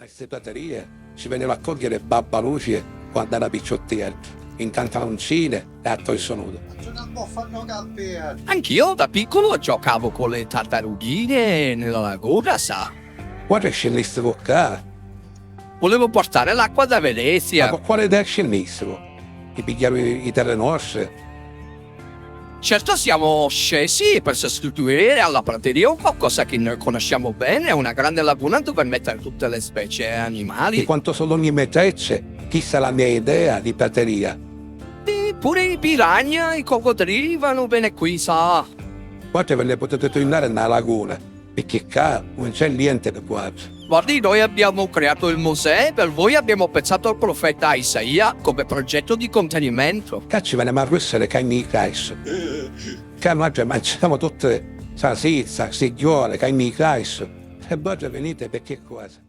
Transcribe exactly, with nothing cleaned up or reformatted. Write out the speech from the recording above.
A sti praterie ci veniva a cogghiri babba Luci quannu era picciuttieddu, incantauncine e attori sonuti. Anch'io da piccolo giocavo con le tartarughine nella laguna, sa. Quannu scinnistivu ccà? Volevo portare l'acqua da Venezia. Ma con quale idea scinnistivu? Ti pigghiaru i terri nostri? Certo siamo scesi per sostituire alla prateria un qualcosa che noi conosciamo bene, una grande laguna dove mettere tutte le specie animali. E quanto sono ogni metrecce, chissa è la mia idea di prateria. E pure i piranha, i coccodrilli vanno bene qui, sa. Quanto ve ne potete tornare nella laguna? Picchì ccà 'un c'è niente di quasi. Guardi, noi abbiamo creato il Mosè, per voi abbiamo pensato al profeta Isaia come progetto di contenimento. Ccà ci veniamo a russere ca inni i craisu. Ccà nuatri manciamo tutti sasizza, sigghiore, ca inni i craisu. E voi venite picchì quasi.